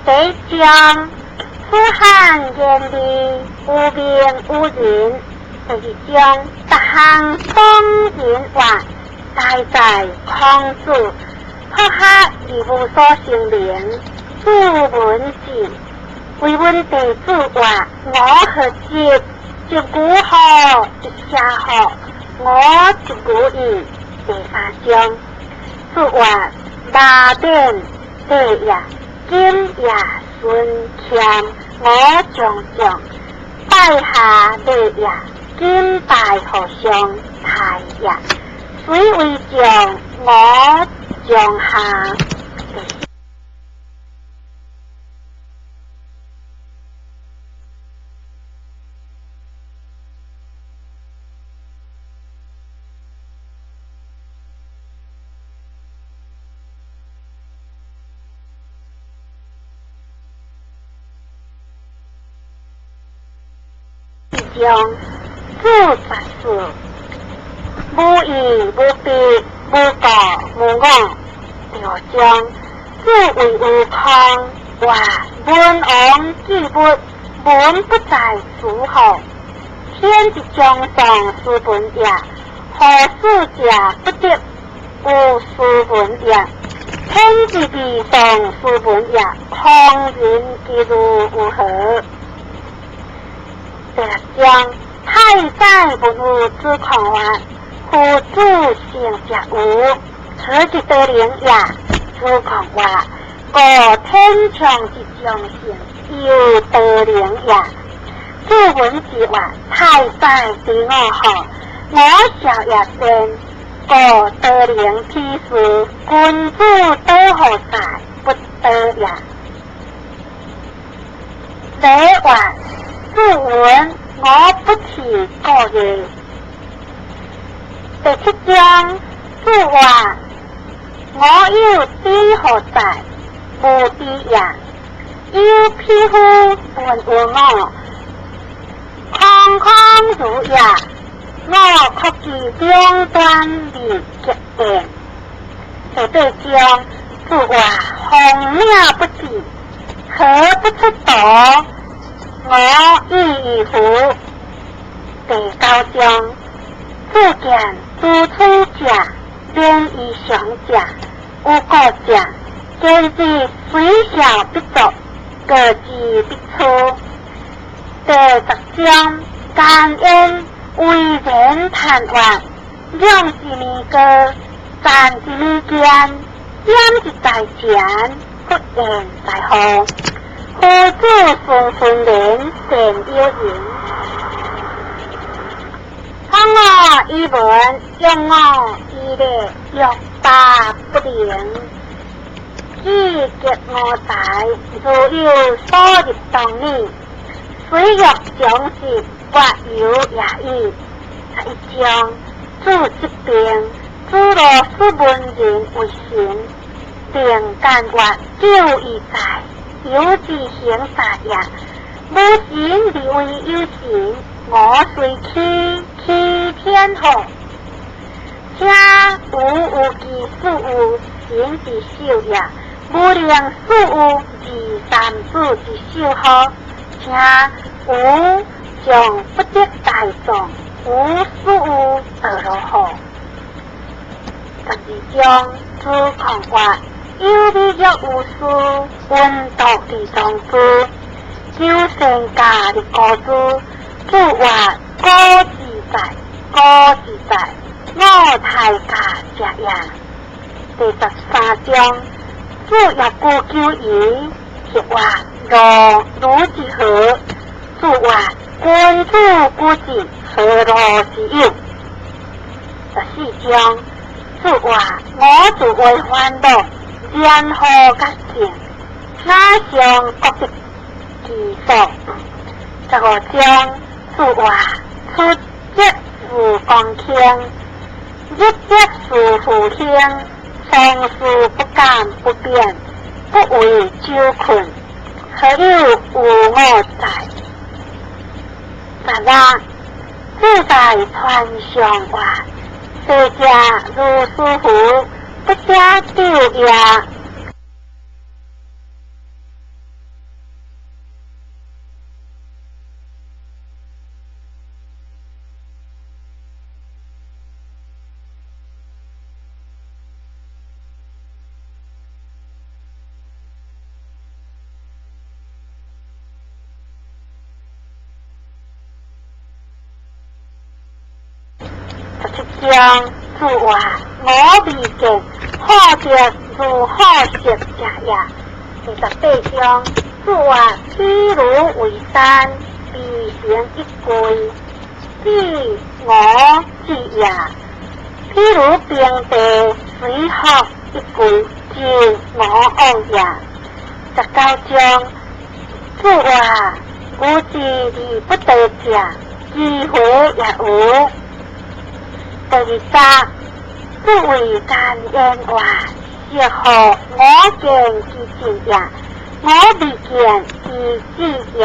第一章，子罕言利，有名有仁。第二章，十項當人話，大在孔子，朴學而無所成名，子文字。為問弟子話：我何執？執古何？執下何？我執古義。第三章，子話：馬典地也，今也孫謙，我將將拜下禮也，今拜和尚太也。雖為將，我將下。第四章，子十四，無依無彼，無故無我。第五章，子謂無康，話文王記物，文不在諸侯。天之將喪斯文也，何事者不得？無斯文也。天之未喪斯文也，匡人其如有何？第六章，太宰問有子匡曰：夫子成者無？何之得靈也？子匡曰：故天長之將成，猶得靈也。子文子曰：太宰知我何？我孝也先。故得靈之事，君子得何在？不得也。禮曰：子文，我不辭過也。第七章，子曰：我有知何在？無知也。有匹夫問有我，空空如也。我可其兩端而極變。第八章，子曰：風鳥不至，何不出圖？我已矣乎？第九章，子見諸取者，免於上者，有過者，見之雖小必作，過之必出。第十章，甘焉為人談曰：兩一暝高，站一暝堅，點一在前，不言在後。夫子孫孫連，善有仁。通我以文，用我以禮，欲罷不能。志結我才，如有所入當年。雖欲將夕，或猶也已。十一章，子疾病，子路使文人為臣，令干曰：久矣哉！有之行在也。無神而為有神，我雖欺，欺天何？請吾有其事有神之手也，無能事有二三子之手何？請吾將不得大眾，吾事有得如何？十二章，子匡曰：有禮若無事，聞道而從之，求善假而過之。子曰：古之在，古之在，我太家者也。第十三章，子若古求矣，或曰：若如之何？子曰：君子固之，何樂之有？十四章，子曰：我自為煩惱，然何覺淨？哪嘗各得其所？十五章，子曰：出則事公卿，入則事父兄，凡事不敢不變，不為酒困，何有無我在？十六，子在傳上曰：世者如斯夫，不者久也。17章，主話我未見，好德如好色者也。第18章，主話譬如為山，必行一歸，知我智也。譬如平地，隨福一歸，知我往也。19章，主話無智而不得者，機會也無。第二十，主為甘言話，適合我見之盡也，我未見之智也。